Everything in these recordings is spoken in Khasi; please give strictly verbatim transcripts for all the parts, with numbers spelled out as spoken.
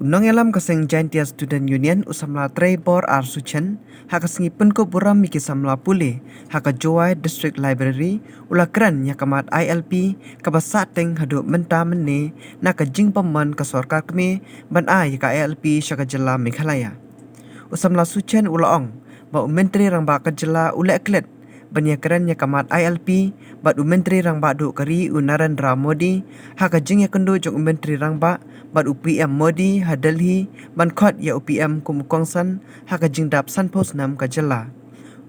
Nongïalam ka seng Jaintia Student Union u samla Treibor R Suchen, ha ka sngi pynkup burom ïa ki samla pule ha ka Jowai District Library, u la kren ïa ka mat I L P kaba sahteng haduh mynta mynne na ka jingbymman ka sorkar kmie ban ai ïa ka I L P sha ka jylla Meghalaya. U samla Suchen u la ong ba u Myntri Rangbah ka jylla u leh klet ban ïakren ïa ka mat I L P bad u Myntri Rangbah duh ka ri u Narendra Modi, ha ka jingïakynduh jong u Myntri Rangbah bad u P M Modi ha Delhi ban khot ïa u P M kum u kongsan ha ka jingdap sanphew snem ka jylla.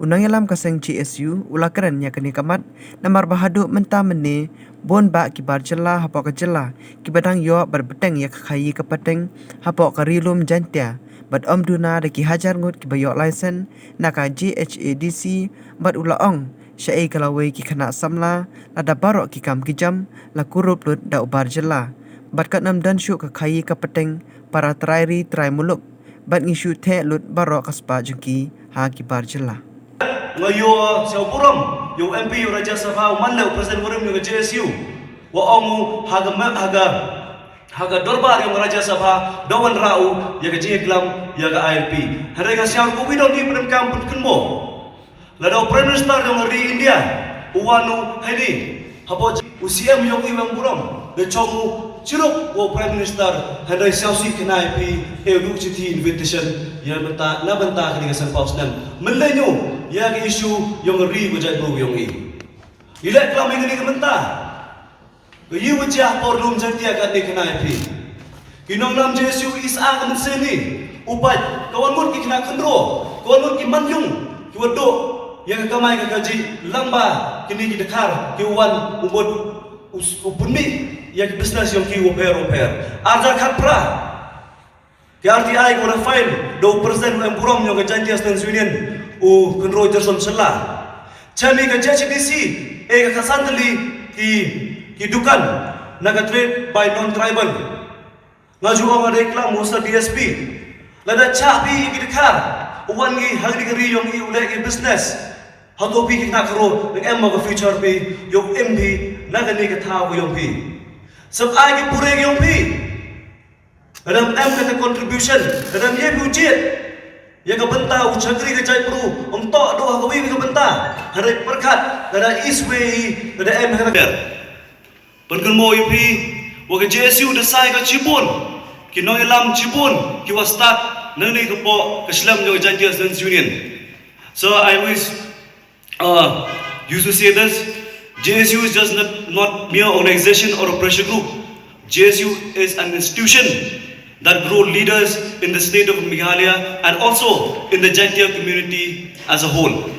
U nongïalam ka seng J S U u la kren ïa kane ka mat namar ba haduh mynta mynne bun bah ki bar jylla hapoh ka jylla kiba dang ïoh bad bteng ïa ka khaïi ka pateng hapoh ka Ri Lum Jaintia, bad ym duna da ki hajar ngut kiba ïoh license na ka J H A D C, bad u la ong shaei ka lawei ki khynnah samla, lada baroh ki kam ki jam la kurup lut da u bar jylla, bad kan ym don shuh ka khaïi ka pateng para trai ri trai muluk, bad ngi shu theh lut baroh ka spah jong ki ha ki bar jylla. Nga ïoh sha u burom ïa u M P ïa u Rajya Sabha, u man leh u President barim ïa ka J S U. Wa ong u ha ka me-, ha ka, ha ka dorbar ïa u Rajya Sabha da wanrah u ïa ka jingïaklam ïa ka I L P. Hynrei nga sngew ruh ka wi don hi pyndonkam pynkynmaw. Lada u Prime Minister jong ka ri India u wan u heini, hapoh u C M ïong i u ïeng burom, da chong u chirup u Prime Minister, hynrei sngewsih khynnah ïa phi, eh, u duh shithi invitation ïa mynta, na bynta kane ka sanphew snem. Mynlei ñiu ïa ka issue ïong ka ri ka jaitbru ïong i. I leh klam ïa kane ka mynta. Ka ïa u jia por lum Jaintia katne khynnah ïa phi. Ki nongïalam J S U i sa ka mynsiem ni. U pait, ka wan mut ki khynnah khynroo, ka wan mut ki manyung, ki wa duh ïa ka kamai ka kajih, lamba kine ki dkhar ki wan u mut u, u pynmih ïa ki business ïong ki wapher wapher. Arja khatphra. Ki R T I ka wa file da u President u em burom ïong ka Jaintia Students Union, u Kynroi Jerson Shylla. Chani ka J H A D C, eh, ka khatsan tylli ki, ki dukan na ka trade by non-tribal. Nga ju ong ha dei klam u Sir D S P. Lada chah phi ïa ki dkhar, u wan ngi ha kane ka ri ïong i u leh ki business. Hato phi ki khynnah khynroo, dang em mo ka future phi, ïoh im phi na kane ka thaw ka ïong phi. Sngewbha ai ki pure ki ïong phi. Lada em kata contribution, lada em ïa phi u jied ïa ka bynta u shakri ka jaitbru, ym toh duh ha kawei ka bynta. Hynrei pyrkhat lada iswei, lada em ha kata. Pynkynmaw ïa phi, wa ka J S U da sai ka shibun ki nongïalam shibun ki wa start nangne ka por ka shlem ïa ka Jaintia Students Union. So I wish, uh, used to say this, J S U is just not, not mere organization or a pressure group. J S U is an institution that grow leaders in the state of Meghalaya and also in the Jaintia community as a whole.